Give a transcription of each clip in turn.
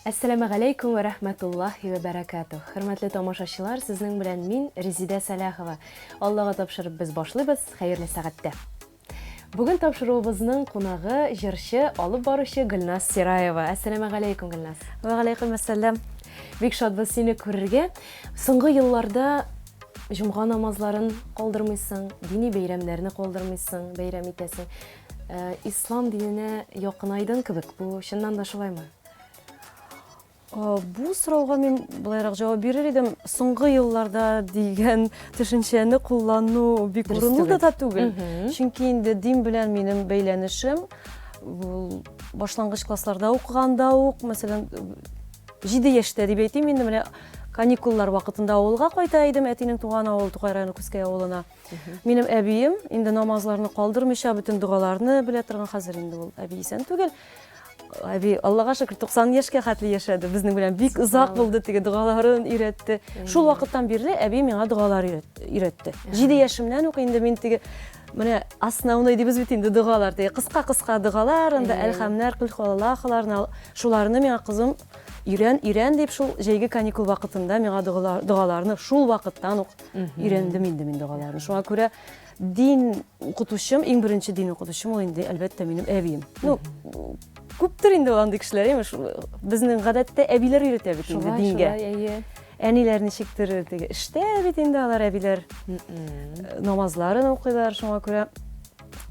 Әссәламегаләйкүм вә рәхмәтуллаһи вә бәрәкәтүһ. Хөрмәтле тамашачылар, сезнең белән мин, Резидә Сәләхова. Аллага тапшырып без башлыйбыз, хәерле сәгатьтә. Бүген тапшыруыбызның кунагы, җырчы, алып баручы Гөлназ Сираева. Әссәламегаләйкүм, Гөлназ. Вә галәйкүм әссәлам. Бик шатбыз сине күрергә. Соңгы елларда җомга намазларын калдырмыйсың, дини бәйрәмнәрне калдырмыйсың, бәйрәм итәсең. Э, ислам диненә якынайдың кебек. Бу чыннан да шулаймы? Бу сорауга мин былайрак җавап бирер идем. Соңгы елларда дигән төшенчәне куллану бик урынлы да түгел. Чөнки инде дин белән минем бәйләнешем ул башлангыч классларда укыганда ук, мәсәлән, 7 яшьтә дип әйтим инде, менә каникуллар вакытында авылга кайта идем, әтинең туган авылы Тукай районы Күзкәй авылына. Минем әбием инде намазларны калдырмыйча бөтен догаларны белә торган, хәзер инде ул әби исән түгел. Әби, Аллага шөкер, 90 яшькә хәтле яшәде. Безнең белән бик озак булды, теге догаларын өйрәтте. Шул вакыттан бирле әби миңа догалар өйрәтте. 7 яшемнән үк инде мин теге менә основной дибез бит инде догалар, теге кыска-кыска догалар, анда әлхәмнәр, кул хуаллахлар, шуларны миңа кызым өйрән, өйрән дип шул җәйге каникул вакытында миңа догаларны шул вакыттан ук өйрәндем инде мин догаларны. Шуңа күрә дин укытучым, иң беренче дин укытучым ул инде, әлбәттә, минем әбием. Ну, күптер инде ул андый кешеләр, әйме? Безнең гадәттә әбиләр өйрәтә бит инде дингә. Шулай, әйе. Әниләр ничектер теге эштә бит инде алар әбиләр намазларын укыйлар, шуңа күрә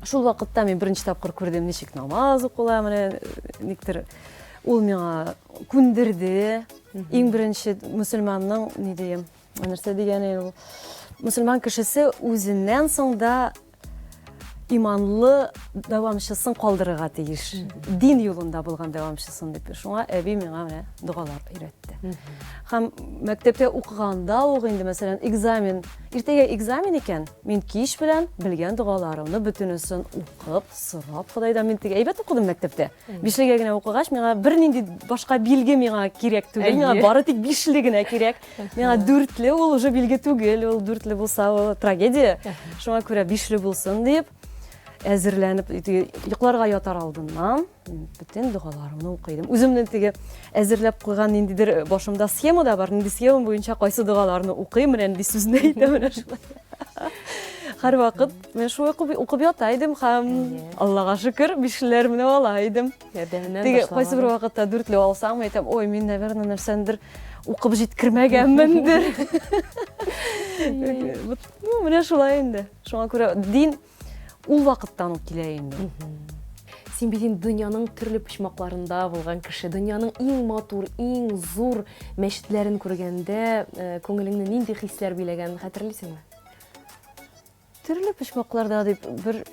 шул вакытта мин беренче тапкыр күрдем, ничек намаз укыла, менә никтер ул миңа күндерде. Иң беренче мөселманның, ни дием, Нәрсә дигәне ул? Мөселман кешесе үзеннән соң да иманлы дәвамчысын калдырырга тиеш. Дин юлында булган дәвамчысын дип. Шуңа әби миңа менә догалар өйрәтте. Һәм мәктәптә укыганда ук инде, мәсәлән, экзамен, иртәгә экзамен икән, мин кич белән белгән догаларымны бөтенесен укып, сорап Ходайдан мин теге әйбәт укыдым мәктәптә. Бишлегә генә укыгач, миңа бернинди башка билге миңа кирәк түгел. Миңа бары тик бишле генә кирәк. Миңа дүртле ул уже билге түгел, ул дүртле булса, ул трагедия. Шуңа күрә бишле булсын дип әзерләнеп, йокларга ятар алдыннан бөтен догаларымны укый идем. Үземнең теге әзерләп куйган ниндидер башымда схема да бар, нинди схема буенча кайсы догаларны укыйм, менә нинди сүзне әйтәм, менә шулай. Һәрвакыт менә шулай укып ята идем һәм Аллага шөкер, бишлеләремне ала идем. Ярдәменнән Теге кайсы бер вакытта дүртле алсам, әйтәм, ой, мин, наверное, нәрсәндер укып җиткермәгәнмендер. Ну, менә шулай инде. Шуңа күрә дин ул вакыттан ук килә инде. Син бит инде дөньяның төрле почмакларында булган кеше, дөньяның иң матур, иң зур мәчетләрен күргәндә, э, күңелеңне нинди хисләр биләгәнен хәтерлисеңме? Төрле почмакларда дип бер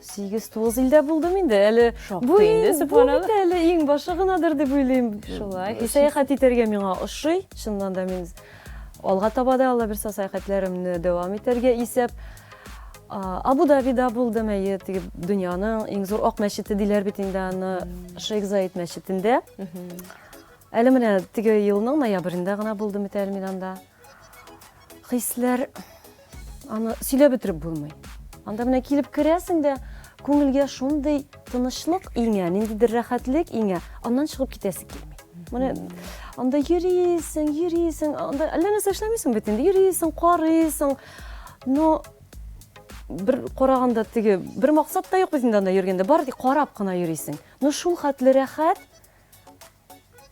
8-9 илдә булдым инде. Әле бу инде бу бит әле иң башы гынадыр дип уйлыйм. Шулай. Сәяхәт итәргә миңа ошый. Чыннан да мин алга таба да Алла бирсә сәяхәтләремне дәвам итәргә исәп. Абу-Дабида булдым, әйе, теге дөньяның иң зур ак мәчете диләр бит инде аны, Шейх Заид мәчетендә. Әле менә теге елның ноябрендә гына булдым бит әле мин анда. Хисләр аны сөйләп бетереп булмый. Анда менә килеп керәсең дә, күңелгә шундый тынычлык иңә, ниндидер рәхәтлек иңә, аннан чыгып китәсе килми. Менә анда йөрисең, йөрисең, анда әллә нәрсә эшләмисең бит инде, йөрисең, карыйсың. Но бер караганда теге бер максат та юк бит инде анда йөргәндә, бары тик карап кына йөрисең. Но шул хәтле рәхәт,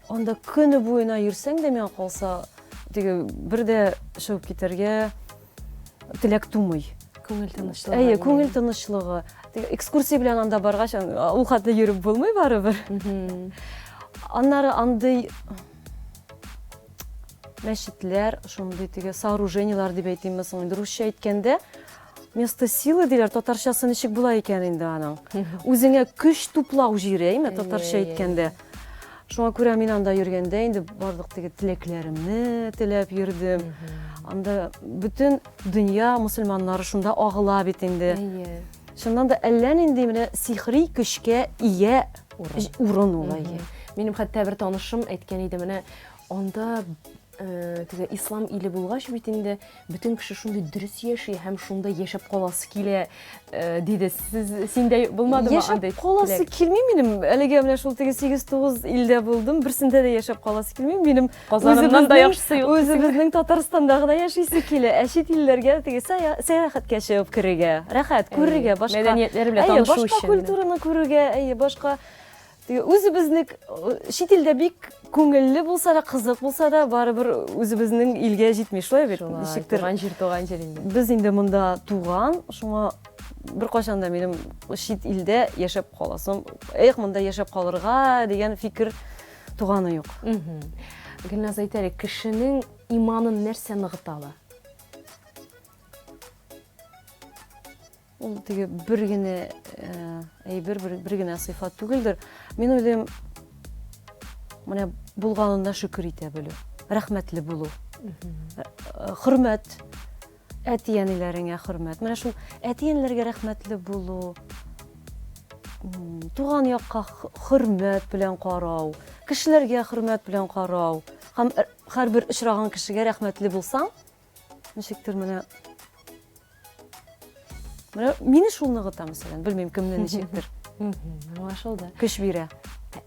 Анда көне буена йөрсәң дә, миңа калса, теге бер дә чыгып китәргә теләк тумый. Күңел тынычлыгы. Әйе, күңел тынычлыгы. Теге экскурсия белән анда баргач, ул хәтле йөреп булмый барыбер. Аннары андый мәчетләр, шундый теге сооружениелар дип әйтимме соң инде русча әйткәндә, Место силы диләр, татарчасы ничек була икән инде аның? Үзеңә көч туплау җире, әйме, татарча әйткәндә. Шуңа күрә мин анда йөргәндә инде барлык теге теләкләремне теләп йөрдем. Анда бөтен дөнья мусульманнары шунда агыла бит инде. Чыннан да әллә нинди менә сихри көчкә ия урын ул, әйе. Минем хәтта бер танышым әйткән иде, менә анда теге ислам иле булгач бит инде бөтен кеше шундый дөрес яши һәм шунда яшәп каласы килә, диде. Сез синдә булмадымы андый? Яшәп каласы килми минем. Әлегә менә шул теге 8-9 илдә булдым, берсендә дә яшәп каласы килми. Минем Казанымнан да яхшысы юк. Үзебезнең Татарстанда гына яшисе килә. Ә чит илләргә теге сәяхәткә чыгып керергә, рәхәт күрергә, башка мәдәниятләр белән танышу өчен. Башка культураны күрергә, әйе, башка үзебезнең чит илдә бик күңелле булса да, кызык булса да, барыбер үзебезнең илгә җитми, шулай бит? Ничектер. Туган җир, туган җир инде. Без инде монда туган, шуңа беркайчан да минем чит илдә яшәп каласым, эх, монда яшәп калырга дигән фикер туганы юк. Гөлназ, әйт әле, кешенең иманын нәрсә ныгыта ала? Ул теге бер генә әйбер, бер генә сыйфат түгелдер. Мин уйлыйм, менә булганына шөкер итә белү, рәхмәтле булу, хөрмәт, әти-әниләреңә хөрмәт. Менә шул әти-әниләргә рәхмәтле булу, туган якка хөрмәт белән карау, кешеләргә хөрмәт белән карау һәм һәрбер очраган кешегә рәхмәтле булсаң, ничектер менә Менә мине шул ныгыта, мәсәлән, белмим кемне ничектер. Аңлашылды. Көч бирә.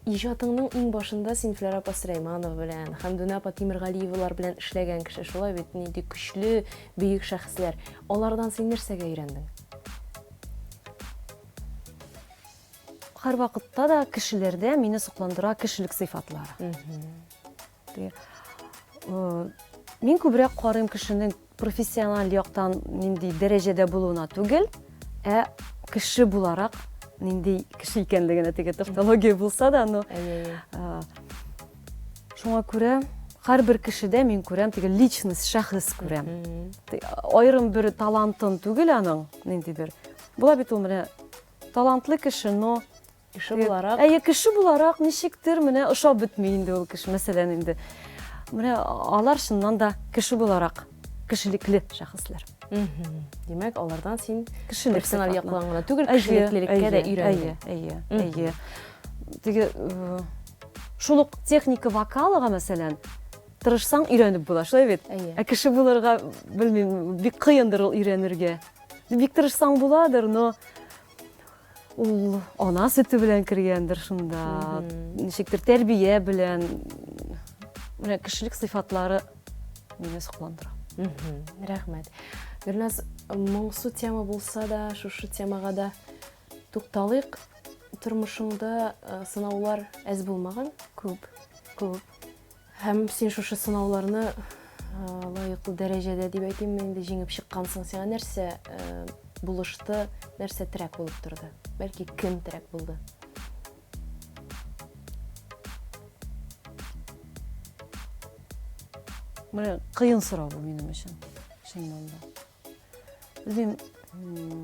Иҗатыңның иң башында син Флера апа Сөләйманова белән, Хәмдүнә апа Тимергалиевалар белән эшләгән кеше, шулай бит, нинди көчле, бөек шәхесләр. Алардан син нәрсәгә өйрәндең? Һәрвакытта да кешеләрдә мине сокландыра кешелек сыйфатлары. Мин күбрәк карыйм кешенең профессиональ яктан нинди дәрәҗәдә булуына түгел, ә кеше буларак нинди кеше икәнлегенә, теге тавтология булса да, но шуңа күрә һәрбер кешедә мин күрәм теге личность, шәхес күрәм. Аерым бер талантын түгел аның, ниндидер. Була бит ул менә талантлы кеше, но Кеше буларак. Әйе, кеше буларак ничектер менә ошап бетми инде ул кеше, мәсәлән инде. Менә алар чыннан да кеше буларак кешелекле шәхесләр. Димәк, алардан син кешелек профессиональ яктан гына түгел, кешелеклелеккә дә өйрәндең. Әйе, әйе, әйе. Теге э, шул ук техника вокалыга, мәсәлән, тырышсаң өйрәнеп була, шулай бит? Ә кеше булырга, белмим, бик кыендыр ул өйрәнергә. Бик тырышсаң буладыр, но Ул ана сөте белән кергәндер шунда, ничектер тәрбия белән. Менә кешелек сыйфатлары мине сокландыра. Рәхмәт. Гөлназ, моңсу тема булса да, шушы темага да тукталыйк. Тормышыңда э, сынаулар әз булмаган? Күп, күп. Һәм син шушы сынауларны лаеклы дәрәҗәдә дип әйтимме инде җиңеп чыккансың. Сиңа нәрсә булышты, нәрсә терәк булып торды? Бәлки кем терәк булды? Менә кыен сорау бу минем өчен, чыннан да. Белмим,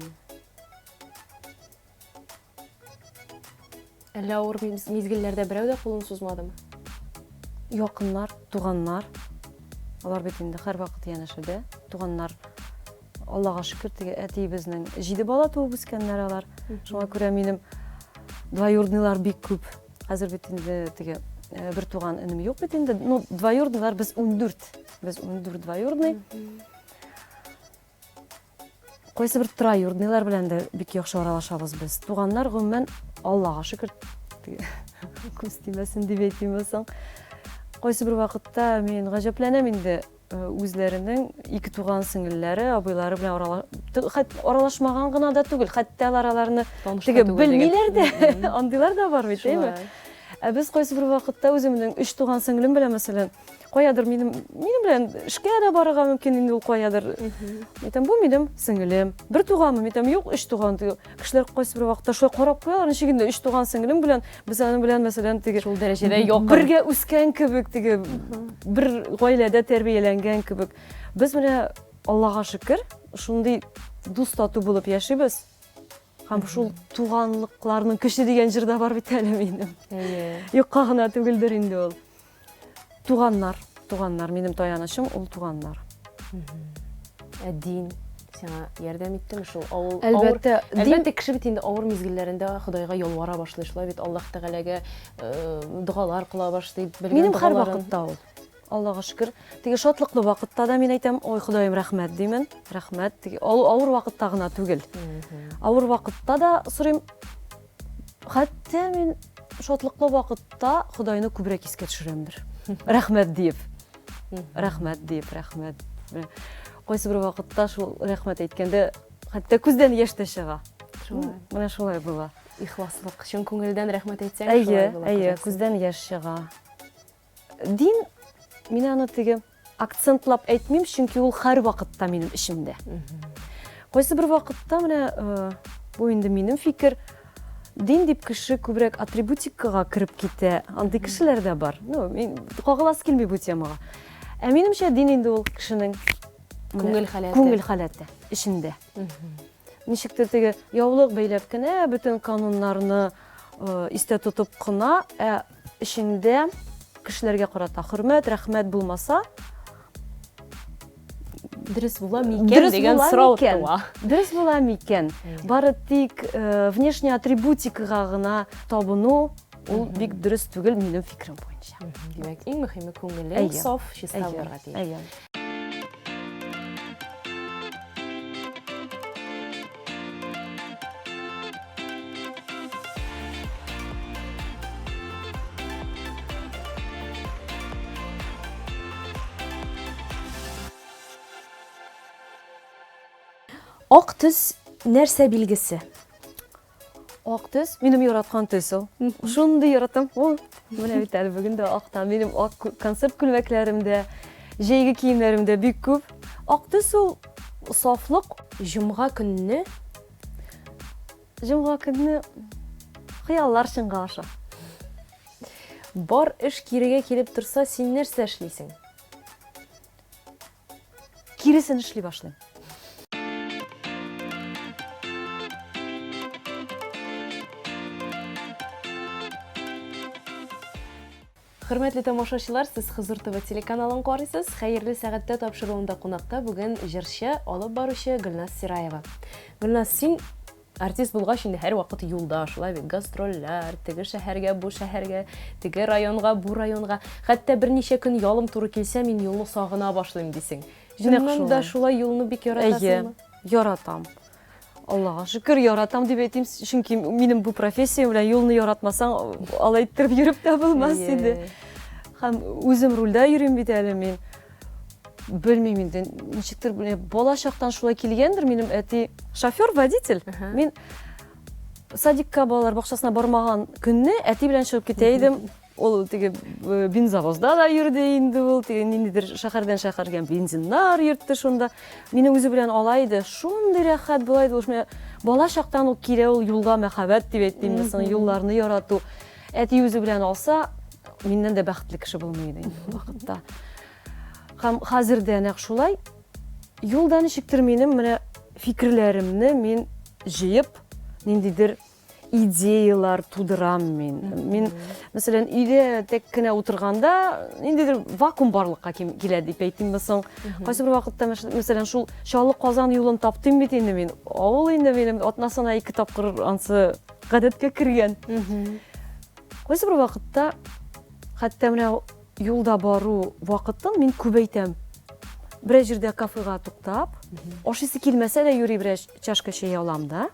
Әллә авыр мизгелләрдә берәү дә кулын сузмадымы? Якыннар, туганнар. Алар бит инде һәрвакыт янәшәдә. Туганнар, Аллага шөкер, теге әтиебезнең җиде бала туып үскәннәр алар. Шуңа күрә минем двоюродныйлар бик күп. Хәзер бит инде теге э, бер туган энем юк бит инде. Ну, двоюродныйлар без 14. Без 14 двоюродный. Кайсы бер троюродныйлар белән дә бик яхшы аралашабыз без. Туганнар гомумән, Аллага шөкер, күз тимәсен дип әйтимме соң. Кайсы бер вакытта мин гаҗәпләнәм инде, э, үзләренең ике туган сеңелләре, абыйлары белән арала аралашмаган гына да түгел, хәтта алар аларны теге белмиләр дә, андыйлар да бар бит, әйме? Ә без кайсы бер вакытта үземнең өч туган сеңлем белән, мәсәлән, Каядыр минем минем белән эшкә дә барырга мөмкин инде ул каядыр. Әйтәм, бу минем сеңелем. Бер туганмы? Әйтәм, юк, өч туган. Кешеләр кайсы бер вакытта шулай карап куялар, ничек инде өч туган сеңелем белән без аның белән, мәсәлән, теге шул дәрәҗәдә якын. Бергә үскән кебек, теге бер гаиләдә тәрбияләнгән кебек. Без менә Аллага шөкер, шундый дус тату булып яшибез. Һәм шул туганлыкларның көче дигән җыр да бар бит әле минем. Әйе. Юкка гына түгелдер инде ул. Туганнар, туганнар, минем таянычым ул туганнар. Ә дин сиңа ярдәм иттеме шул авыл? Әлбәттә, авыр, әлбәттә, кеше бит инде авыр мизгелләрендә Ходайга ялвара башлый, шулай бит, Аллаһ Тәгаләгә э, догалар кыла башлый, белгән Минем һәрвакытта ул. Аллага шөкер. Теге шатлыклы вакытта да мин әйтәм, ой, Ходаем, рәхмәт димен. Рәхмәт. Теге авыр вакытта гына түгел. Авыр вакытта да сорыйм. Хәтта мин шатлыклы вакытта Ходайны күбрәк искә төшерәмдер. Рәхмәт диеп. Рәхмәт диеп, рәхмәт. Кайсы бер вакытта шул рәхмәт әйткәндә хәтта күздән яшь тә чыга. Шулай. Менә шулай була. Ихласлык, чын күңелдән рәхмәт әйтсәң, шулай була. Әйе, әйе, күздән яшь чыга. Дин, мин аны теге акцентлап әйтмим, чөнки ул һәр вакытта минем эчемдә. Кайсы бер вакытта менә э, бу инде минем фикер, дин дип кеше күбрәк атрибутикага кереп китә, андый кешеләр дә бар. Ну, мин кагыласы килми бу темага. Ә минемчә дин инде ул кешенең күңел халәте. Күңел халәте эчендә. Ничектер теге яулык бәйләп кенә бөтен кануннарны э, истә тотып кына, ә эчеңдә кешеләргә карата хөрмәт, рәхмәт булмаса, дөрес була микән дигән сорау туа. Дөрес була микән? Бары тик э, внешний атрибутикага гына табыну ул бик дөрес түгел минем фикерем буенча. Димәк, иң мөһиме күңелең саф, чиста булырга тиеш. Әйе. Ак төс нәрсә билгесе? Ак төс минем яраткан төс ул. Шундый яратам. Ул менә бит әле бүген дә акта. Минем ак концерт күлмәкләрем дә, җәйге киемнәрем дә бик күп. Ак төс ул сафлык. Җомга көнне Җомга көнне хыяллар чынга аша. Бар эш кирегә килеп торса, син нәрсә эшлисең? Киресен эшли башлыйм. Хөрмәтле тамашачылар, сез Хозур ТВ телеканалын карыйсыз. Хәерле сәгатьтә тапшыруында кунакта бүген җырчы, алып баручы Гөлназ Сираева. Гөлназ, син артист булгач инде һәрвакыт юлда, шулай бит, гастрольләр, теге шәһәргә, бу шәһәргә, теге районга, бу районга. Хәтта берничә көн ялым туры килсә, мин юлны сагына башлыйм дисең. Чыннан да шулай юлны бик яратасыңмы? Әйе, яратам. Аллага шөкер, яратам дип әйтим, чөнки минем бу профессия белән юлны яратмасаң, алай иттереп йөреп тә булмас иде. Һәм үзем рульдә йөрим бит әле мин. Белмим инде, ничектер бала чактан шулай килгәндер, минем әти шофер, водитель. Мин садикка балалар бакчасына бармаган көнне әти белән чыгып китә идем. Ул теге э, бензовозда да йөрде инде ул, теге ниндидер шәһәрдән шәһәргә бензиннар йөртте шунда. Мине үзе белән ала иде. Шундый рәхәт була иде ул. Менә бала чактан ук килә ул юлга мәхәббәт дип әйтимме соң, юлларны ярату. Әти үзе белән алса, миннән дә бәхетле кеше булмый иде инде ул вакытта. Һәм хәзер дә нәкъ шулай. Юлда ничектер минем менә фикерләремне мин җыеп, ниндидер идеялар тудырам мин. Мин, мәсәлән, өйдә тек кенә утырганда ниндидер вакуум барлыкка килә дип әйтимме соң. Кайсы бер вакытта, мәсәлән, шул Чаллы Казан юлын таптым бит инде мин. Авыл инде минем атнасына ике тапкыр ансы гадәткә кергән. Кайсы бер вакытта хәтта менә юлда бару вакытын мин күбәйтәм. Берәр җирдә кафега туктап, ашыйсы килмәсә дә юри берәр чашка чәй алам да.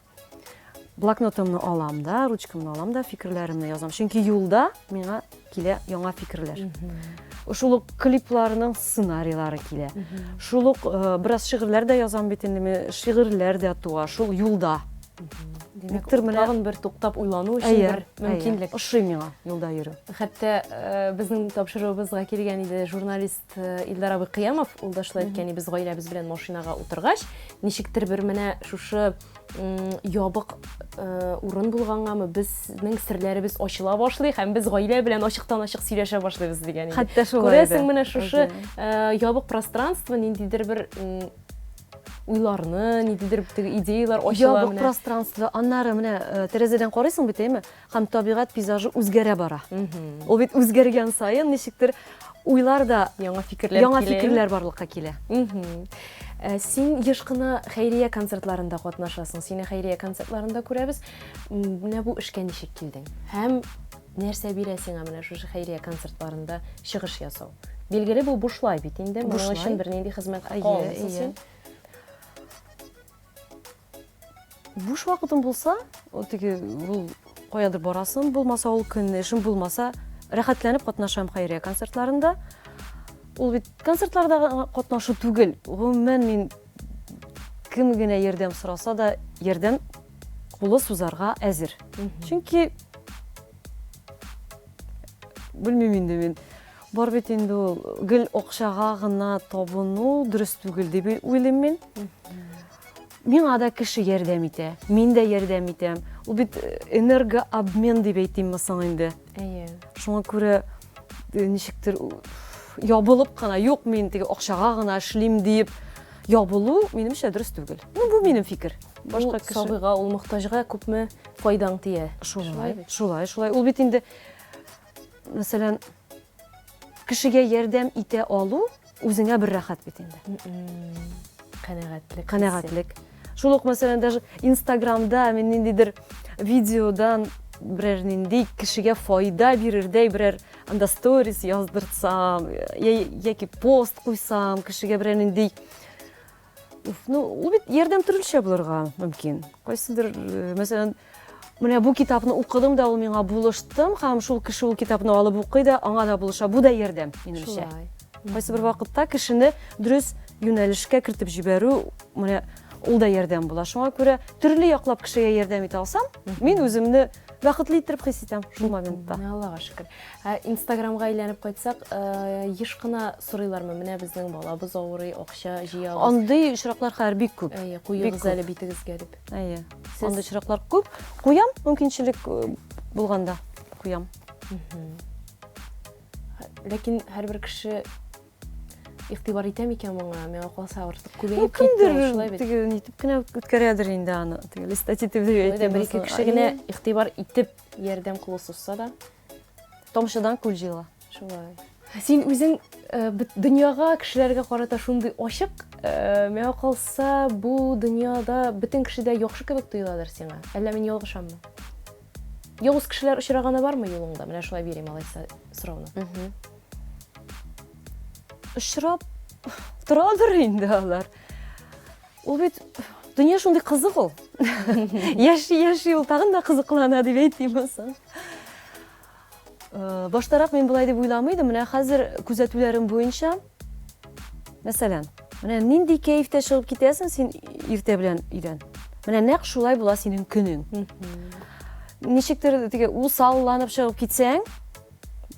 Блокнотымны алам да, ручкамны алам да, фикерләремне язам. Чөнки юлда миңа килә яңа фикерләр. Шул ук клипларның сценарийлары килә. Шул ук э, бераз шигырьләр дә язам бит инде мин, шигырьләр дә туа шул юлда. Димәк, менә тагын бер туктап уйлану өчен бер мөмкинлек. Ошый миңа юлда йөрү. Хәтта э, безнең тапшыруыбызга килгән иде журналист Э, Илдар абый Кыямов, ул да шулай әйткән, без гаиләбез белән машинага утыргач, ничектер бер менә шушы ябык э, урын булгангамы, безнең серләребез ачыла башлый һәм без гаилә белән ачыктан-ачык сөйләшә башлыйбыз дигән иде. Хәтта шулай. Күрәсең, менә шушы э, ябык пространство ниндидер бер уйларны, ниндидер теге идеялар ачыла. Ябык пространство. Аннары менә тәрәзәдән карыйсың бит, әйеме? Һәм табигать пейзажы үзгәрә бара. Ул бит үзгәргән саен ничектер уйлар да яңа фикерләр яңа фикерләр барлыкка килә. Э, син еш кына хәйрия концертларында катнашасың. Сине хәйрия концертларында күрәбез. Менә бу эшкә ничек килдең? Һәм нәрсә бирә сиңа менә шушы хәйрия концертларында чыгыш ясау? Билгеле, бу бушлай бит инде. Моның өчен бернинди хезмәт хакы алмыйсың син. Буш вакытым булса, ул теге ул каядыр барасым булмаса, ул көнне эшем булмаса, рәхәтләнеп катнашам хәйрия концертларында. Ул бит концертларда катнашу түгел. Гомумән мин кем генә ярдәм сораса да, ярдәм кулы сузарга әзер. Чөнки белмим инде мин. Бар бит инде ул гел акчага гына табыну дөрес түгел дип уйлыйм мин. Миңа да кеше ярдәм итә, мин дә ярдәм итәм. Ул бит э, энергообмен дип әйтимме соң инде. Әйе. Шуңа күрә э, ничектер ябылып кына, юк, мин теге акчага гына эшлим диеп ябылу, минемчә, дөрес түгел. Ну, бу минем фикер. Башка кеше сабыйга, ул мохтаҗга күпме файдаң тия. Шулай, шулай, шулай. Ул бит инде мәсәлән, кешегә ярдәм итә алу үзеңә бер рәхәт бит инде. Канәгатьлек. Канәгатьлек. Шул ук, мәсәлән, даже Инстаграмда мин ниндидер видеодан берәр нинди кешегә файда бирердәй берәр анда сторис яздыртсам, яки пост куйсам, кешегә берәр нинди Уф, ну, ул бит ярдәм төрлечә булырга мөмкин. Кайсыдыр, э, мәсәлән, менә бу китапны укыдым да, ул миңа булыштым, һәм шул кеше ул китапны алып укый да, аңа да булыша. Бу да ярдәм, минемчә. Шулай. Кайсы бер вакытта кешене дөрес юнәлешкә кертеп җибәрү, менә ул да ярдәм була. Шуңа күрә төрле яклап кешегә ярдәм итә алсам, мин үземне бәхетле иттереп хис итәм шул моментта. Аллага шөкер. Ә Инстаграмга әйләнеп кайтсак, э, еш кына сорыйлармы, менә безнең балабыз авырый, акча җыябыз. Андый очраклар хәзер бик күп. Әйе, куегыз әле битегезгә дип. Әйе. Сез... Андый очраклар күп. Куям, мөмкинчелек э, булганда куям. Ләкин һәрбер кеше игътибар итә микән моңа? Миңа калса артык күбәеп китте, шулай бит. Теге нитеп кенә үткәрәдер инде аны. Теге листать итеп дип әйтәм. Бер-ике кеше генә игътибар итеп ярдәм кулы сузса да. Тамчыдан күл җыела. Шулай. Син үзең э, дөньяга, кешеләргә карата шундый ачык, э, миңа калса, бу дөньяда бөтен кеше дә яхшы кебек тоеладыр сиңа. Әллә мин ялгышаммы? Явыз кешеләр очраганы бармы юлыңда? Менә шулай бирим алайса сорауны. Очрап торадыр инде алар. Ул бит дөнья шундый кызык ул. Яши, яши ул тагын да кызыклана дип әйтим соң. Э, баштарак мин болай дип уйламый идем, менә хәзер күзәтүләрем буенча, мәсәлән, менә нинди кәефтә чыгып китәсең син иртә белән өйдән. Менә нәкъ шулай була синең көнең. Ничектер теге усалланып чыгып китсәң,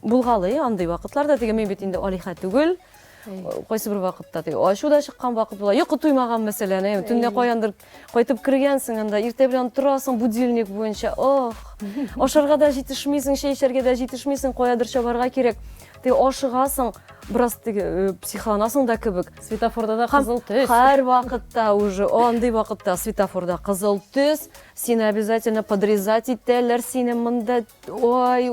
булгалый андый вакытларда, теге мин бит инде алиха түгел, Кайсы бер вакытта теге ачу да чыккан вакыт була. Йокы туймаган мәсәлән, әйе, төнлә каяндыр кайтып кергәнсең анда, иртә белән торасың будильник буенча. Ох, ашарга да җитешмисең, чәй эчәргә дә җитешмисең, каядыр чабарга кирәк. Теге ашыгасың, бераз теге э, психланасың да кебек. Светофорда да кызыл төс. Һәр вакытта уже, андый вакытта светофорда кызыл төс, сине обязательно подрезать итәләр, сине монда, ой,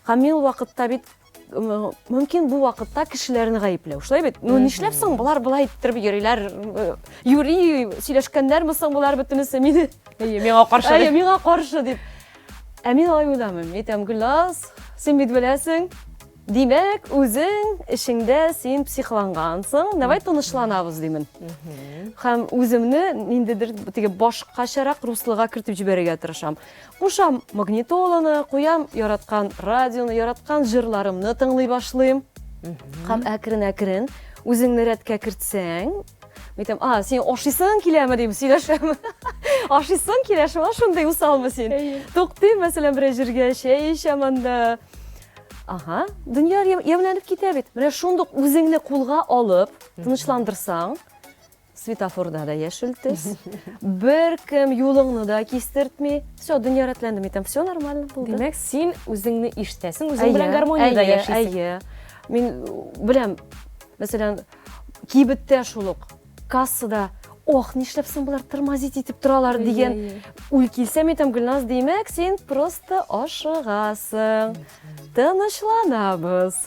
һәм мин ул вакытта бит мөмкин бу вакытта кешеләрне гаепләү. Шулай бит? Ну, нишләп соң болар болай иттереп йөриләр? Юри сөйләшкәннәрме соң болар бөтенесе мине? Әйе, миңа каршы. Әйе, миңа каршы дип. Ә мин алай уйламыйм. Әйтәм, Гөлназ, син бит беләсең. Димәк, үзең эшеңдә син психлангансың. Давай тынычланабыз димен. Һәм үземне ниндидер теге башкачарак руслога кертеп җибәрергә тырышам. Кушам магнитоланы, куям яраткан радионы, яраткан җырларымны тыңлый башлыйм. Һәм әкрен-әкрен үзеңне рәткә кертсәң, әйтәм, а, син ашыйсың киләме дим, сөйләшәм. Ашыйсың килә, шуңа шундый усалмы син? Туктыйм, мәсәлән, берәр җиргә чәй эчәм анда. Ага, дөнья ямьләнеп китә бит. Менә шундук үзеңне кулга алып, тынычландырсаң, Светофорда да яшел төс. Беркем юлыңны да кистертми. Все, дөнья рәтләнде, мин әйтәм, все нормально булды. Димәк, син үзеңне ишетәсең, үзең белән гармониядә яшисең. Әйе. Мин беләм, мәсәлән, кибеттә шул ук, кассада, ох, нишләп соң болар тормозить итеп торалар дигән уй килсә, мин әйтәм, Гөлназ, димәк, син просто ашыгасың. Тынычланабыз.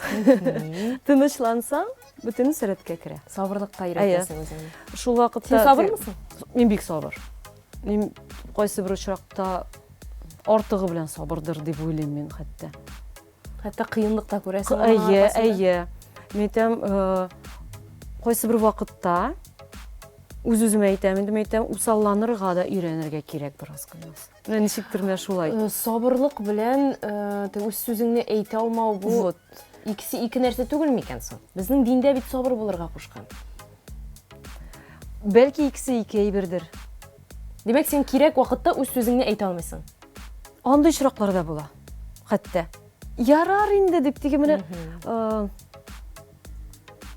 Тынычлансаң, Бөтенесе рәткә керә. Сабырлыкка өйрәтәсең үзеңне. Шул вакытта Син сабырмысың? Мин бик сабыр. Мин кайсы бер очракта артыгы белән сабырдыр дип уйлыйм мин хәтта. Хәтта кыенлык та күрәсең. Әйе, әйе. Мин әйтәм, э, кайсы бер вакытта үз-үземә әйтәм, инде мин әйтәм, усалланырга да өйрәнергә кирәк бераз гына. Менә ничектер менә шулай. Э, сабырлык белән э, теге үз сүзеңне әйтә алмау бу вот. Икесе ике нәрсә түгел микән соң? Безнең диндә бит сабыр булырга кушкан. Бәлки икесе ике әйбердер. Димәк, син кирәк вакытта үз сүзеңне әйтә алмыйсың. Андый очраклар да була. Хәтта. Ярар инде дип теге менә э,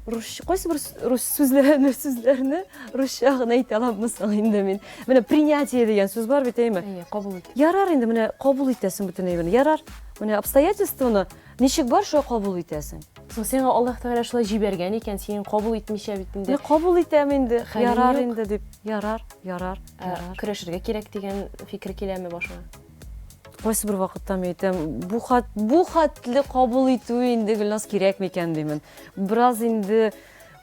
Рус, кайсы бер рус сүзләрне, сүзләрне русча гына әйтә аламмы соң инде мин? Менә принятие дигән сүз бар бит, әйеме? Әйе, кабул ит. Ярар инде, менә кабул итәсең бөтен әйберне. Ярар. Менә обстоятельствоны ничек бар, шулай кабул итәсең. Соң сиңа Аллаһ Тәгалә шулай җибәргән икән, син кабул итмичә бит инде. Менә кабул итәм инде. Ярар инде дип. Ярар, ярар, ә, ярар. Көрәшергә кирәк дигән фикер киләме башыңа? Кайсы бер вакытта мин әйтәм, бу хат, бу хәтле кабул итү инде Гөлназ кирәк микән димен. Бераз инде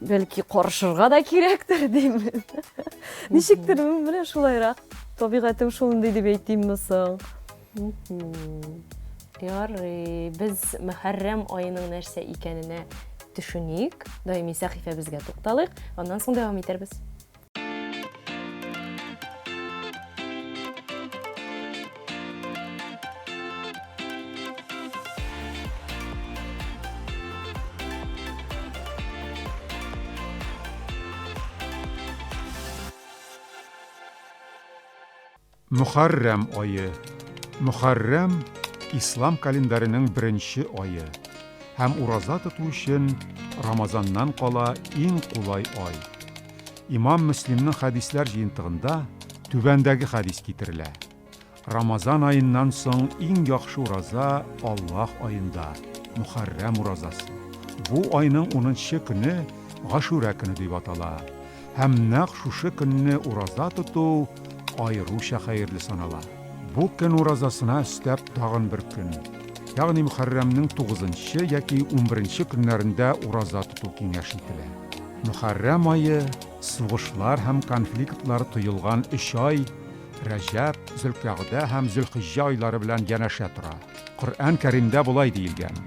бәлки карышырга да кирәктер димен. Ничектер менә шулайрак. Табигатем шундый дип әйтимме соң? Ярый, без Мөхәррәм аеның нәрсә икәненә төшеник, даими сәхифәбезгә тукталыйк, аннан соң дәвам итәрбез. Мөхәррәм ае. Мөхәррәм, ислам календаренең беренче ае һәм ураза тоту өчен Рамазаннан кала иң кулай ай. Имам Мөслимнең хәдисләр җыентыгында түбәндәге хәдис китерелә. Рамазан аеннан соң иң яхшы ураза Аллаһ аенда, Мөхәррәм уразасы. Бу айның унынчы көне Гашүрә көне дип атала. Һәм нәкъ шушы көнне ураза тоту аеруча хәерле санала. Бу көн уразасына өстәп тагын бер көн, ягъни Мөхәррәмнең тугызынчы яки унберенче көннәрендә ураза тоту киңәш ителә. Мөхәррәм ае, сугышлар һәм конфликтлар тоелган өч ай, Рәҗәб, Зөлкәгъдә һәм Зөлхиҗҗә айлары белән янәшә тора. Коръән Кәримдә болай диелгән,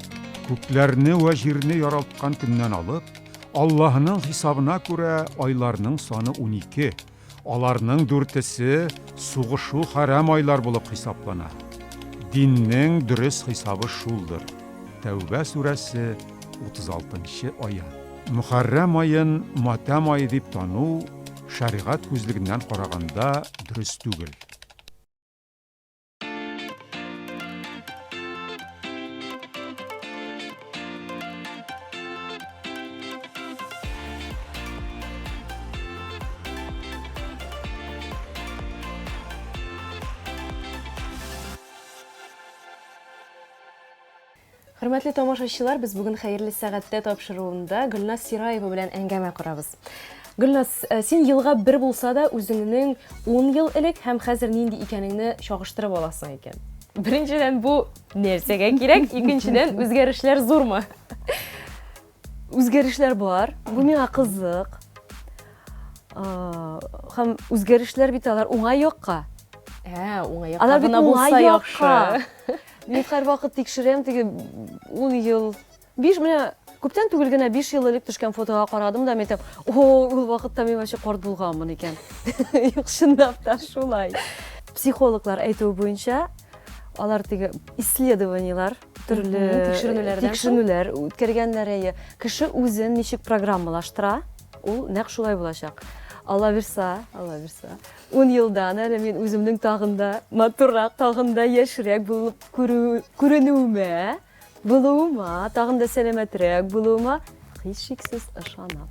Күкләрне вә җирне яралткан көннән алып, Аллаһының хисабына күрә айларның саны 12. Аларның дүртесе сугышу хәрам айлар булып хисаплана. Диннең дөрес хисабы шулдыр. Тәүбә сүрәсе, 36 нчы аять. Мөхәррәм аен матәм ае дип тану шәригать күзлегеннән караганда дөрес түгел. Хөрмәтле тамашачылар, без бүген Хәерле сәгатьтә тапшыруында Гөлназ Сираева белән әңгәмә корабыз. Гөлназ, э, син елга бер булса да үзеңнең 10 ел элек һәм хәзер нинди икәнеңне чагыштырып аласың икән. Беренчедән, бу нәрсәгә кирәк? Икенчедән, үзгәрешләр зурмы? Үзгәрешләр бар. Бу миңа кызык. Һәм үзгәрешләр бит алар уңай якка. Ә, уңай якка гына булса яхшы. Мин һәрвакыт тикшерәм, теге 10 ел, 5 менә күптән түгел генә 5 ел элек төшкән фотога карадым да, мин әйтәм, о, ул вакытта мин вообще карт булганмын икән. Юк, чынлап та шулай. Психологлар әйтүе буенча, алар теге исследованиелар, төрле тикшеренүләрдән тикшеренүләр үткәргәннәр, әйе. Кеше үзен ничек программалаштыра, ул нәкъ шулай булачак. Алла бирса, Алла бирса. Ун елдан әле мин үземнең тагын да матуррак, тагын да яшьрәк булып күрү, күренүемә, булуыма, тагын да сәламәтрәк булуыма һичшиксез ышанам.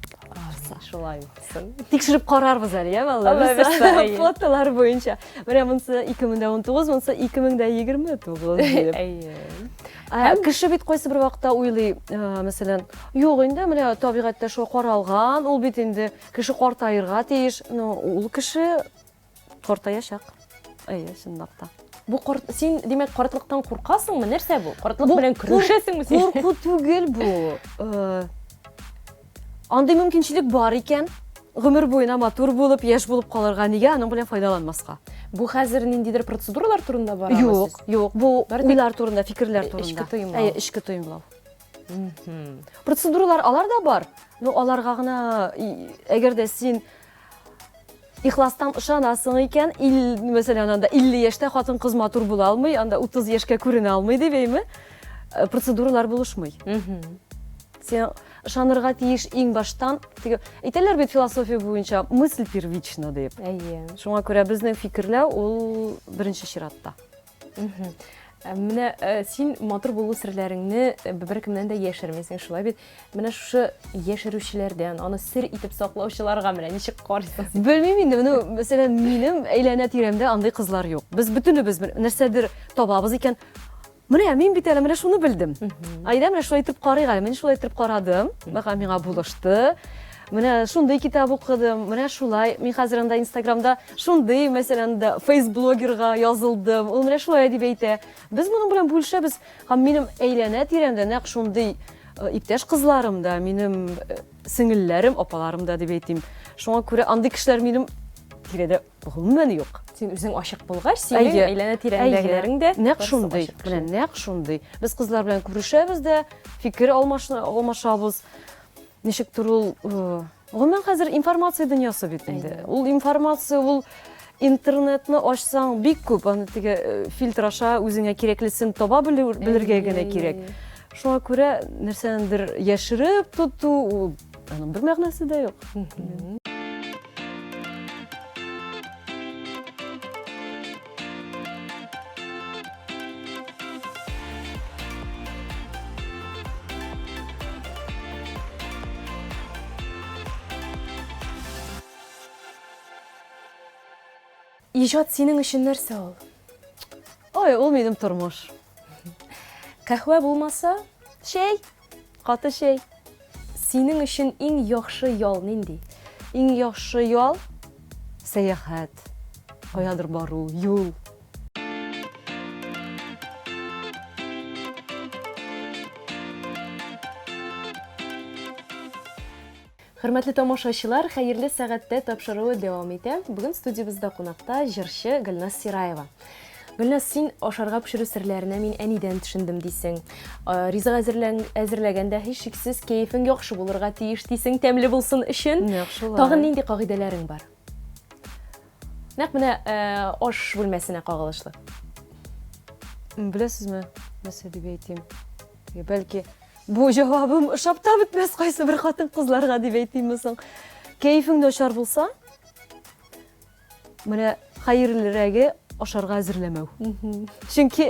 Шулай булсын. Тикшереп карарбыз әле, яме Алла бирса, фотолар буенча. Менә монысы 2019, монысы 2029 дип. Әйе. Кеше бит кайсы бер вакытта уйлый, мәсәлән, юк инде, менә табигатьтә шулай каралган, ул бит инде Кеше картаерга тиеш, но ул кеше картаячак. Әйе, чынлап та. Бу карт, син, димәк, картлыктан куркасыңмы? Нәрсә бу? Картлык белән көрәшәсеңме син? Курку түгел бу. Э, андый мөмкинчелек бар икән, гомер буена матур булып, яшь булып калырга нигә аның белән файдаланмаска? Бу хәзер ниндидер процедуралар турында барамы? Юк, юк, бу уйлар турында, фикерләр турында. Эчке тоемлау. Әйе, эчке тоемлау. Процедуралар алар да бар, но аларга гына, әгәр дә син ихластан ышанасың икән, ил, мәсәлән, анда 50 яшьтә хатын-кыз матур була алмый, анда 30 яшькә күренә алмый дип, әйме? Э, процедуралар булышмый. Син ышанырга тиеш иң баштан. Теге әйтәләр бит философия буенча, мысль первична дип. Әйе. Шуңа күрә безнең фикерләү ул беренче чиратта. Э, менә э, син матур булу серләреңне э, беркемнән дә яшермисең, шулай бит? Менә шушы яшерүчеләрдән, аны сер итеп саклаучыларга менә ничек карыйсың син? Белмим инде, ну, мәсәлән, минем әйләнә-тирәмдә андый кызлар юк. Без бөтенебез нәрсәдер табабыз икән, Менә мин бит әле менә шуны белдем. Әйдә менә шулай итеп карыйк әле. Мин шулай итеп карадым. Бака миңа булышты. Менә шундый китап укыдым. Менә шулай. Мин хәзер анда Инстаграмда шундый, мәсәлән, да фейс-блогерга язылдым. Ул менә шулай дип әйтә. Без моның белән бүлешәбез. Һәм минем әйләнә тирәмдә нәкъ шундый э, иптәш кызларым да, минем э, сеңелләрем, апаларым да дип әйтим. Шуңа күрә андый кешеләр минем тирәдә Гомумән юк. Син үзең ачык булгач, синең әйләнә тирәңдәгеләрең дә нәкъ шундый. Менә нәкъ шундый. Без кызлар белән күрешәбез дә, фикер алмашабыз. Ничектер ул э, гомумән хәзер информация дөньясы бит инде. Ул информация ул интернетны ачсаң бик күп, аны теге э, фильтр аша үзеңә кирәклесен таба белергә генә кирәк. Шуңа күрә нәрсәнедер яшереп тоту, ул аның бер мәгънәсе дә юк. Иҗат синең өчен нәрсә ул? Ой, ул минем тормыш. Кәһвә булмаса, чәй. Каты чәй. Синең өчен иң яхшы ял нинди? Иң яхшы ял, сәяхәт, каядыр бару, юл. Хөрмәтле тамашачылар, хәерле сәгатьтә тапшыруы дәвам итә. Бүген студиябездә кунакта җырчы Гөлназ Сираева. Гөлназ, син ашарга пешерү серләренә мин әнидән төшендем дисең. Ризык әзерлән, әзерләгәндә һичшиксез кәефең яхшы булырга тиеш дисең, тәмле булсын өчен. Нәкъ шулай. Тагын нинди кагыйдәләрең бар? Нәкъ менә аш бүлмәсенә кагылышлы. Беләсезме, нәрсә дип әйтим? Бәлки, бу җавабым ошап та бетмәс кайсы бер хатын-кызларга дип әйтимме соң? Кәефең начар булса, менә хәерлерәге ашарга әзерләмәү. Чөнки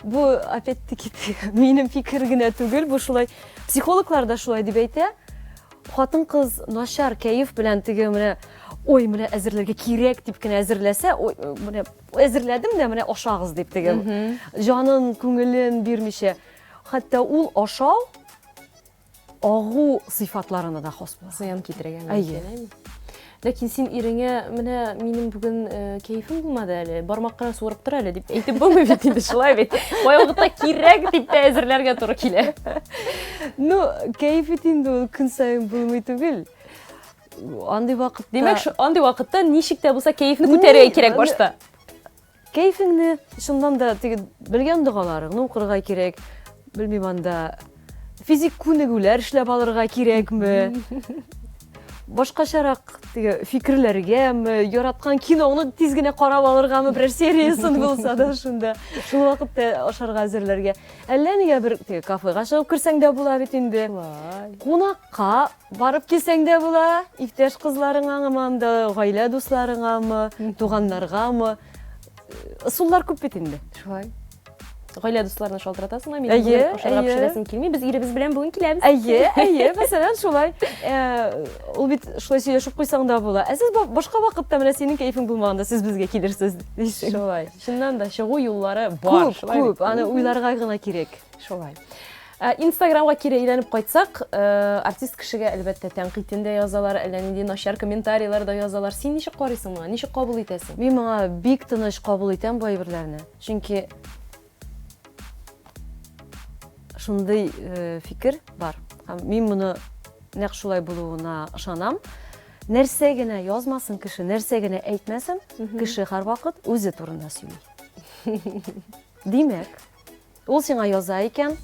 бу, опять-таки, минем фикер генә түгел, бу шулай психологлар да шулай дип әйтә. Хатын-кыз начар кәеф белән теге менә ой, менә әзерләргә кирәк дип кенә әзерләсә, ой, менә әзерләдем дә, менә ашагыз дип теге җанын, күңелен бирмичә. Хәтта ул ашау агу сыйфатларына да хас була. Зыян китерергә мөмкин. Әйе. Ләкин син иреңә менә минем бүген э, кәефем булмады әле, бармак кына суырып тор әле дип әйтеп булмый бит инде, шулай бит. Кайвакытта кирәк дип тә әзерләргә туры килә. Ну, кәеф бит инде ул көн саен булмый түгел. Андый вакытта Димәк, андый вакытта ничек тә булса кәефне күтәрергә кирәк башта. Кәефеңне, чыннан да, теге белгән догаларыңны укырга кирәк. Белмим анда физик күнегүләр эшләп алырга кирәкме? Башкачарак теге фикерләргәме, яраткан киноңны тиз генә карап алыргамы, берәр сериясын булса да шунда. Шул вакытта ашарга әзерләргә. Әллә нигә бер теге кафега чыгып керсәң дә була бит инде. Шулай. Кунакка Барып килсәң дә була, иптәш кызларыңамы анда, гаилә дусларыңамы, туганнаргамы. Ысуллар күп бит инде. Шулай. Гаилә дусларына шалтыратасың, мин бүген ашарга пешерәсем килми, без иребез белән бүген киләбез. Әйе, әйе, мәсәлән, шулай. Э, ул бит шулай сөйләшеп куйсаң да була. Ә сез башка вакытта менә синең кәефең булмаганда сез безгә килерсез дисең. Шулай. Чыннан да чыгу юллары бар. Күп, күп. Аны уйларга гына кирәк. Шулай. Ә, Инстаграмга кире әйләнеп кайтсак, э, артист кешегә әлбәттә тәнкыйтен дә язалар, әллә нинди начар комментарийлар да язалар. Син ничек карыйсың моңа? Ничек кабул итәсең? Мин моңа бик тыныч кабул итәм бу әйберләрне. Чөнки шундый э, фикер бар. Һәм мин моны нәкъ шулай булуына ышанам. Нәрсә генә язмасын кеше, нәрсә генә әйтмәсен, кеше һәрвакыт үзе турында сөйли. Димәк, Ул сиңа яза икән,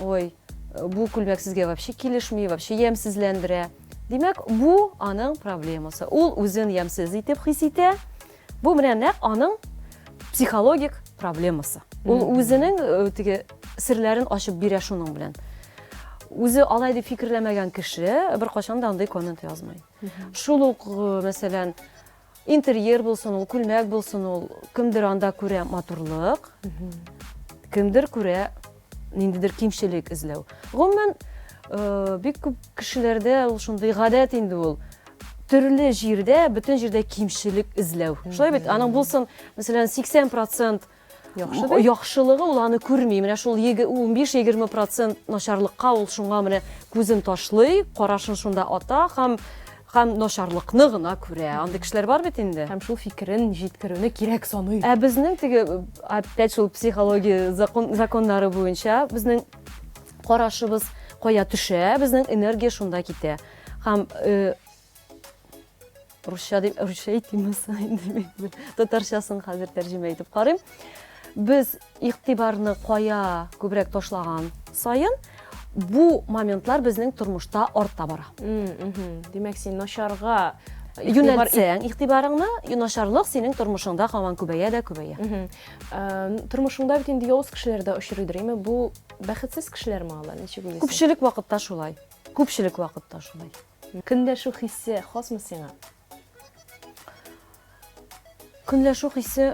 ой, Бу күлмәк сезгә вообще килешми, вообще ямьсезләндерә. Димәк, бу аның проблемасы. Ул үзен ямьсез итеп хис итә. Бу менә нәкъ аның психологик проблемасы. Ул үзенең э, теге серләрен ачып бирә шуның белән. Үзе алай дип фикерләмәгән кеше беркайчан да андый коммент язмый. Шул ук, э, мәсәлән, Интерьер булсын ул, күлмәк булсын ул, кемдер анда күрә матурлык, кемдер күрә ниндидер кимчелек эзләү. Гомумән, э, бик күп кешеләрдә ул шундый гадәт инде ул. Төрле җирдә, бөтен җирдә кимчелек эзләү. Шулай бит, аның булсын, мәсәлән, 80% Яхшы бит. Яхшылыгы ул аны күрми. Менә шул 15-20 процент начарлыкка ул шуңа менә күзен ташлый, карашын шунда ата һәм һәм начарлыкны гына күрә. Андый кешеләр бар бит инде. Һәм шул фикерен җиткерүне кирәк саный. Ә безнең теге опять шул психология закон, законнары буенча безнең карашыбыз кая төшә, безнең энергия шунда китә. Һәм э, Русча дип, русча әйтим инде мин. Татарчасын хәзер тәрҗемә итеп карыйм. Без игътибарны кая күбрәк ташлаган саен, бу моментлар безнең тормышта арта бара. Димәк, син начарга юнәлтсәң игътибарыңны, начарлык синең тормышыңда һаман күбәя дә күбәя. Тормышыңда бит инде явыз кешеләр дә очрыйдыр, әмма бу бәхетсез кешеләрме алар, ничек уйлыйсың? Күпчелек вакытта шулай. Күпчелек вакытта шулай. Көнләшү хисе хасмы сиңа? Көнләшү хисе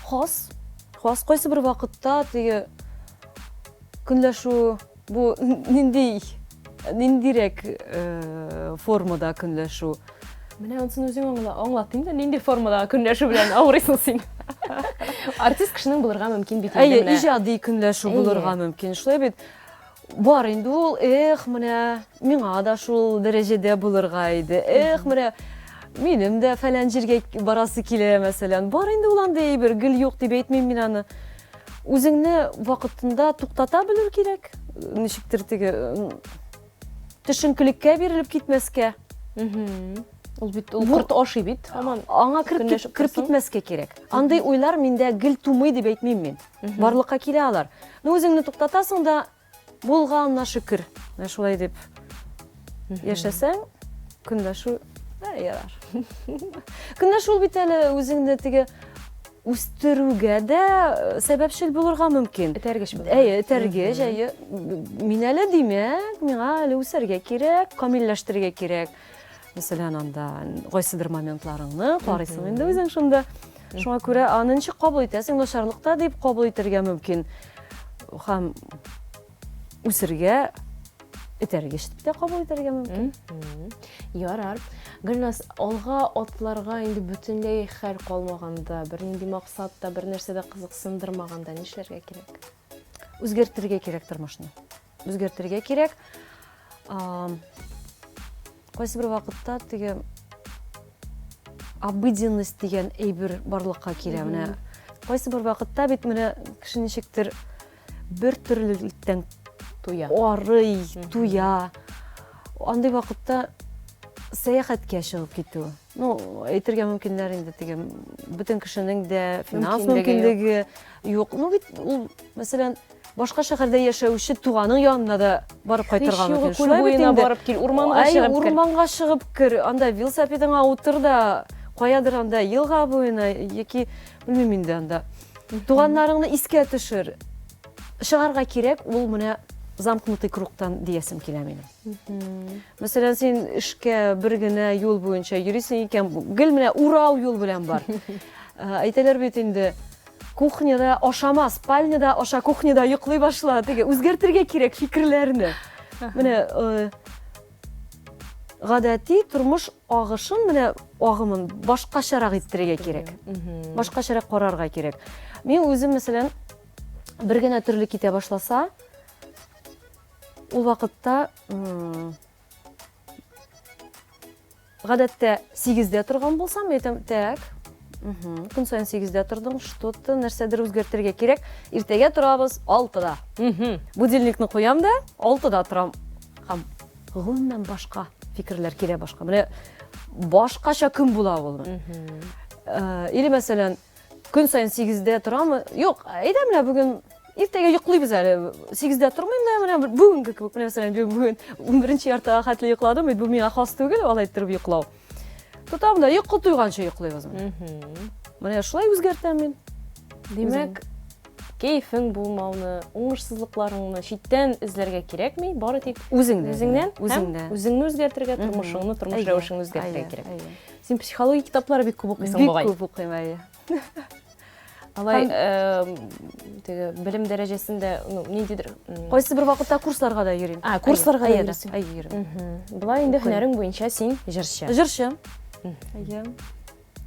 хас. Хас. Кайсы бер вакытта теге көнләшү бу нинди ниндирәк э, формада көнләшү? Менә анысын үзең аңла, аңлат инде, нинди формада көнләшү белән авырыйсың син? Артист кешенең булырга мөмкин бит инде Әйе, иҗади көнләшү булырга мөмкин. Шулай бит. Бар инде ул, эх, менә миңа да шул дәрәҗәдә булырга иде. Эх, менә минем дә фәлән җиргә барасы килә, мәсәлән. Бар инде ул андый әйбер, гел юк дип әйтмим мин аны. Үзеңне вакытында туктата белү кирәк. Ничектер теге төшенкелеккә бирелеп китмәскә. Ул бит ул корт ашый бит. Һаман аңа кереп кереп китмәскә кирәк. Андый уйлар миндә гел тумый дип әйтмим мин. Барлыкка килә алар. Ну, үзеңне туктатасың да, булганына шөкер. Менә шулай дип яшәсәң, көнләшү ә, ярар. Көнләшү ул бит әле үзеңне теге үстерүгә дә э, сәбәпчел булырга мөмкин. Этәргеч булырга. Әйе, этәргеч, әйе. Мин әле димәк, миңа әле үсәргә кирәк, камилләштерергә кирәк. Мәсәлән, анда кайсыдыр моментларыңны карыйсың инде үзең шунда. Шуңа күрә аны ничек кабул итәсең, начарлык та дип кабул итәргә мөмкин. Һәм үсергә этәргеч дип тә кабул итәргә мөмкин. Ярар. Гөлназ, алга атларга инде бөтенләй хәл калмаганда, бернинди максат та, бер нәрсә дә кызыксындырмаганда нишләргә кирәк? Үзгәртергә кирәк тормышны. Үзгәртергә кирәк. Кайсы бер вакытта теге обыденность дигән әйбер барлыкка килә. Менә кайсы бер вакытта бит менә кеше ничектер бер төрлелектән туя. Арый, туя. Андый вакытта сәяхәткә чыгып китү. Ну, әйтергә мөмкиннәр инде теге бөтен кешенең дә финанс мөмкинлеге юк. Ну бит ул, мәсәлән, Башка шәһәрдә яшәүче туганың янына да барып кайтырга мөмкин. Күл буена барып кил, урманга чыгып кер. Урманга чыгып кер, анда велосипедыңа утыр да, каядыр анда елга буена яки белмим инде анда. Туганнарыңны искә төшер. Чыгарга кирәк, ул менә замкнутый кругтан диясем килә минем. Мәсәлән, син эшкә бер генә юл буенча йөрисең икән, гел менә урау юл белән бар. Әйтәләр бит инде, Кухняда ашама, спальняда аша, кухняда йоклый башла. Теге үзгәртергә кирәк фикерләрне. Менә э, гадәти тормыш агышын, менә агымын башкачарак иттерергә кирәк. Башкачарак карарга кирәк. Мин үзем, мәсәлән, бер генә төрле китә башласа, ул вакытта Гадәттә сигездә торган булсам, мин әйтәм, так, көн саен сигездә тордың, что-то нәрсәдер үзгәртергә кирәк. Иртәгә торабыз алтыда. Будильникны куям да, алтыда торам. Һәм гомумән башка фикерләр килә башка. Менә башкача көн була ул. Э, или мәсәлән, көн саен сигездә торамы? Юк, әйдә менә бүген Иртәгә йоклыйбыз әле. 8-дә тормыйм да, менә бүгенге кебек, менә мәсәлән, бүген 11 яртыга хәтле йокладым, бит бу миңа хас түгел, алай иттереп йоклау. Тотам да йокы туйганчы йоклыйбыз. Менә шулай үзгәртәм мин. Димәк, кәефең булмауны, уңышсызлыкларыңны читтән эзләргә кирәкми, бары тик үзеңдә, үзеңнән, үзеңдә, үзеңне үзгәртергә, тормышыңны, тормыш рәвешеңне үзгәртергә кирәк. Син психология китаплары бик күп укыйсың бугай. Бик күп укыйм, әйе. Алай, теге белем дәрәҗәсендә, ну, ниндидер Кайсы бер вакытта курсларга да йөрим. А, курсларга да йөрисең. Әйе, йөрим. Болай инде һөнәрең буенча син җырчы. Җырчы. Әйе.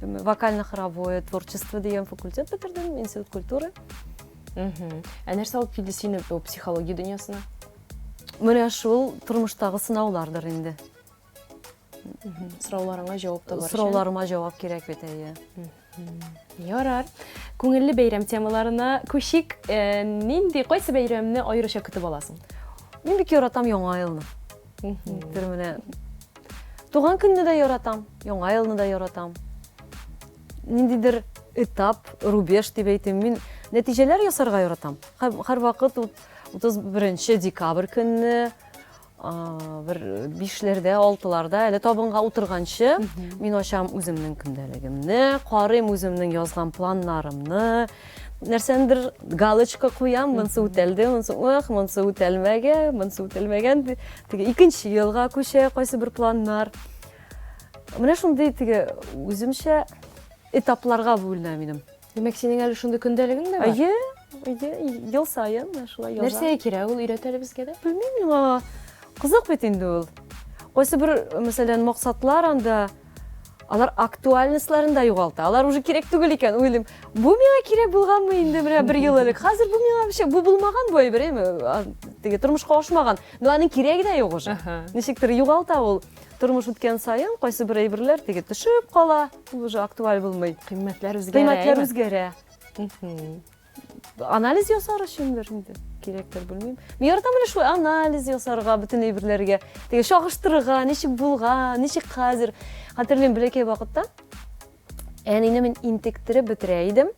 Вокально-хоровое творчество дигән факультет бетердем, институт культуры. Ә нәрсә алып килде сине бу психология дөньясына? Менә шул тормыштагы сынаулардыр инде. Сорауларыңа җавап табар өчен. Сорауларыма җавап кирәк бит, әйе. Ярар. Күңелле бәйрәм темаларына күчик. Э, нинди, кайсы бәйрәмне аеруча көтеп аласың? Мин бик яратам Яңа елны. Бер менә туган көнне дә яратам, Яңа елны да яратам. Ниндидер этап, рубеж дип әйтим, мин нәтиҗәләр ясарга яратам. Һәрвакыт 31 декабрь көнне бер бишләрдә, алтыларда әле табынга утырганчы мин ачам үземнең көндәлегемне, карыйм үземнең язган планнарымны, нәрсәндер галочка куям, монысы үтәлде, монысы ох, монысы үтәлмәгән, монысы үтәлмәгән. Теге икенче елга күчә кайсы бер планнар. Менә шундый теге үземчә этапларга бүленә минем. Димәк, синең әле шундый көндәлегең дә бар? Әйе, әйе, ел саен менә шулай язам. Нәрсәгә кирәк ул, өйрәт әле безгә дә. Белмим, миңа кызык бит инде ул. Кайсы бер, мәсәлән, максатлар анда алар актуальностьларын да югалта. Алар уже кирәк түгел икән. Уйлыйм, бу миңа кирәк булганмы инде менә бер ел элек? Хәзер бу миңа вообще бу булмаган бу әйбер, әйме? Теге тормышка ашмаган. Но аның кирәге дә юк уже. Ничектер югалта ул. Тормыш үткән саен кайсы бер әйберләр теге төшеп кала, ул уже актуаль булмый. Кыйммәтләр үзгәрә. Кыйммәтләр үзгәрә. Анализ ясар өчендер инде кирәктер, белмим. Мин яратам менә шулай анализ ясарга бөтен әйберләргә. Теге чагыштырырга, ничек булган, ничек хәзер. Хәтерлим, бәләкәй вакытта әнине мин интектереп бетерә идем.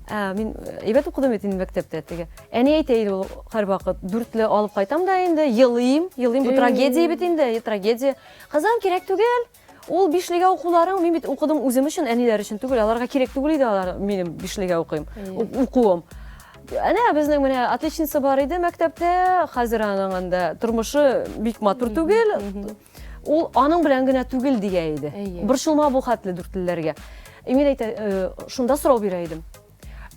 Ә, мин әйбәт укыдым бит инде мәктәптә теге. Әни әйтә иде ул һәрвакыт, дүртле алып кайтам да инде, елыйм, елыйм, бу трагедия бит инде, трагедия. Кызым, кирәк түгел. Ул бишлегә укуларың, мин бит укыдым үзем өчен, әниләр өчен түгел, аларга кирәк түгел иде алар минем бишлегә укыйм, укуым. Әнә безнең менә отличница бар иде мәктәптә, хәзер аның анда тормышы бик матур түгел. Ул аның белән генә түгел дия иде. Борчылма бу хәтле дүртлеләргә. И мин әйтә, э, шунда сорау бирә идем.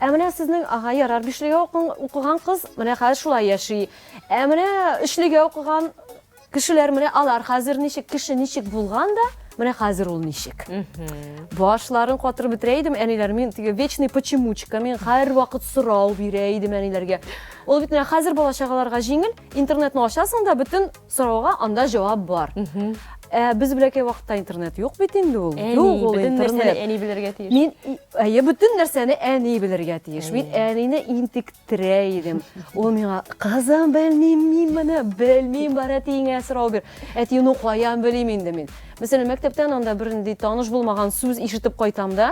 Ә менә сезнең, ага, ярар, бишлегә укыган кыз менә хәзер шулай яши. Ә менә өчлегә укыган Кешеләр менә алар хәзер ничек, кеше ничек булган да, менә хәзер ул ничек. Башларын катырып бетерә идем, әниләр, мин теге вечный почемучка, мин һәрвакыт сорау бирә идем әниләргә. Ул бит менә хәзер бала-чагаларга җиңел, интернетны ачасың да, бөтен сорауга анда җавап бар. Ә без бәләкәй вакытта интернет юк бит инде ул. Әни, Юк ул бөтен нәрсәне интернет. әни белергә тиеш. Мин, әйе, бөтен нәрсәне әни белергә тиеш. Мин әнине интек Терә идем. Ул миңа, кызым, белмим мин моны, белмим, бар әтиеңә сорау бир. Әти, ну каян белим инде мин. Мәсәлән, мәктәптән анда бернинди таныш булмаган сүз ишетеп кайтам да,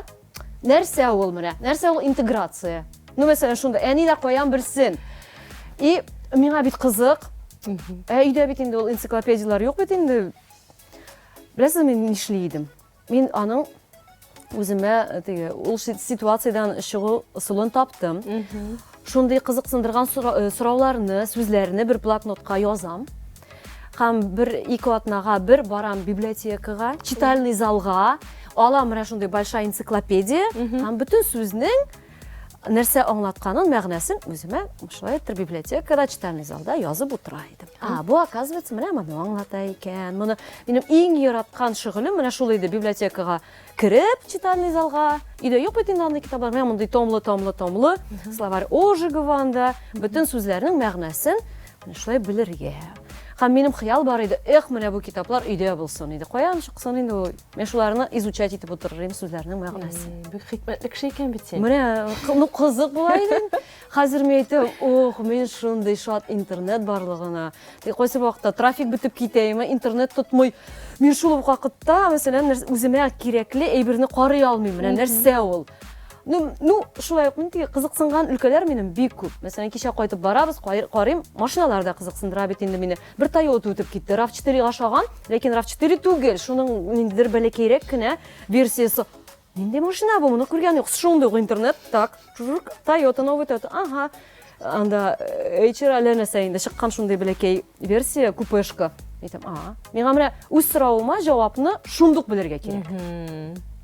нәрсә ул менә? Нәрсә ул интеграция? Ну, мәсәлән, шунда әни дә каян белсен. И миңа бит кызык. Ә өйдә бит инде ул энциклопедияләр юк бит инде. Беләсезме, мин нишли идем? Мин аның үземә э, теге ул ситуациядән чыгу ысулын таптым. Шундый кызыксындырган э, сорауларны, сүзләрне бер блокнотка язам. Һәм бер ике атнага бер барам библиотекага, читальный залга, алам менә шундый большая энциклопедия һәм бөтен сүзнең нәрсә аңлатканын, мәгънәсен үземә шулай итеп библиотекада, читальный залда язып утыра идем. А, бу, оказывается, менә моны аңлата икән. Моны минем иң яраткан шөгылем менә шул иде, библиотекага кереп, читальный залга. Өйдә юк бит инде андый китаплар. Менә мондый томлы, томлы, томлы словарь Ожегова анда бөтен сүзләрнең мәгънәсен менә шулай белергә. Һәм минем хыял бар иде, эх, менә бу китаплар өйдә булсын иде. Каян чыксын инде ул? Мин шуларны изучать итеп утырыр идем, сүзләрнең мәгънәсен. Бик хикмәтле кеше икән бит син. Менә, ну кызык була иде. Хәзер мин әйтәм, ох, мин шундый шат интернет барлыгына. Тик кайсы вакытта трафик бетеп китә, интернет тотмый. Мин шул ук вакытта, мәсәлән, үземә кирәкле әйберне карый алмыйм. Менә нәрсә ул? Ну, ну, шулай ук мин теге кызыксынган өлкәләр минем бик күп. Мәсәлән, кичә кайтып барабыз, карыйм, машиналар да кызыксындыра бит инде мине. Бер Toyota үтеп китте, RAV4 га ошаган, ләкин RAV4 түгел, шуның ниндидер бәләкәйрәк кенә версиясе. Нинди машина бу? Моны күргән юк. Шундый ук интернет, так, Toyota, новый Toyota, ага. Анда HR әллә нәрсә инде чыккан шундый бәләкәй версия, купешка. Әйтәм, а, миңа менә үз соравыма җавапны шундук белергә кирәк.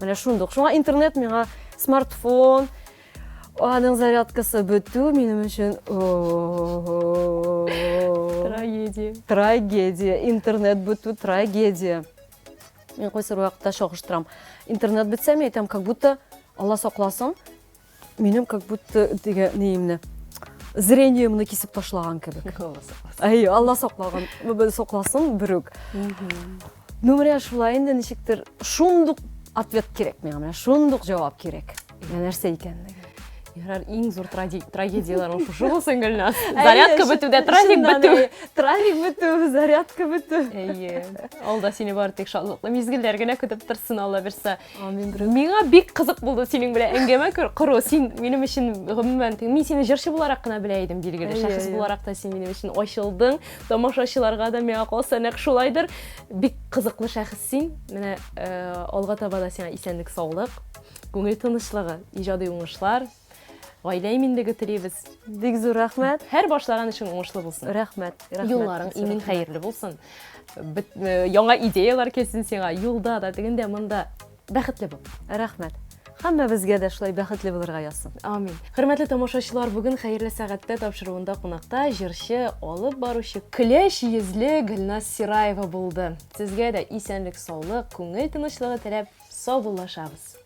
Менә шундук. Шуңа интернет миңа смартфон, аның зарядкасы бетү минем өчен трагедия. Трагедия. Интернет бетү трагедия. Мин кайсы вакытта чагыштырам. Интернет бетсә, мин әйтәм, как будто Алла сакласын, Минем как будто теге ниемне зрениемне кисеп ташлаган кебек. Алла сакласын. Әй, Алла саклаган, сакласын берүк. Ну, менә шулай инде ничектер шундук ответ кирәк миңа, менә шундук җавап кирәк. Менә нәрсә икәнлеге. Ярар, иң зур трагедияләр шушы булсын, Гөлназ. Зарядка бетү дә трафик бетү. Трафик бетү, зарядка бетү. Әйе. Алда сине бары тик шатлыклы мизгелләр генә көтеп торсын, Алла бирсә. Амин, берүк. Миңа бик кызык булды синең белән әңгәмә кору. Син минем өчен гомумән, мин сине җырчы буларак кына белә идем, билгеле. Шәхес буларак та син минем өчен ачылдың. Тамашачыларга да миңа калса нәкъ шулайдыр. Бик кызыклы шәхес син. Менә э, алга таба да сиңа исәнлек, саулык, күңел тынычлыгы, иҗади уңышлар, гаилә иминлеге телибез. Бик зур рәхмәт. Һәр башлаган эшең уңышлы булсын. Рәхмәт. Рәхмәт. Юлларың имин, хәерле булсын. Бет, э, яңа идеялар килсен сиңа. Юлда да, тегендә, монда. Бәхетле бул. Рәхмәт. Һәммәбезгә дә шулай бәхетле булырга язсын. Амин. Хөрмәтле тамашачылар, бүген Хәерле сәгатьтә тапшыруында кунакта җырчы, алып баручы, көләч йөзле Гөлназ Сираева булды. Сезгә дә исәнлек-саулык, күңел тынычлыгы теләп, саубуллашабыз.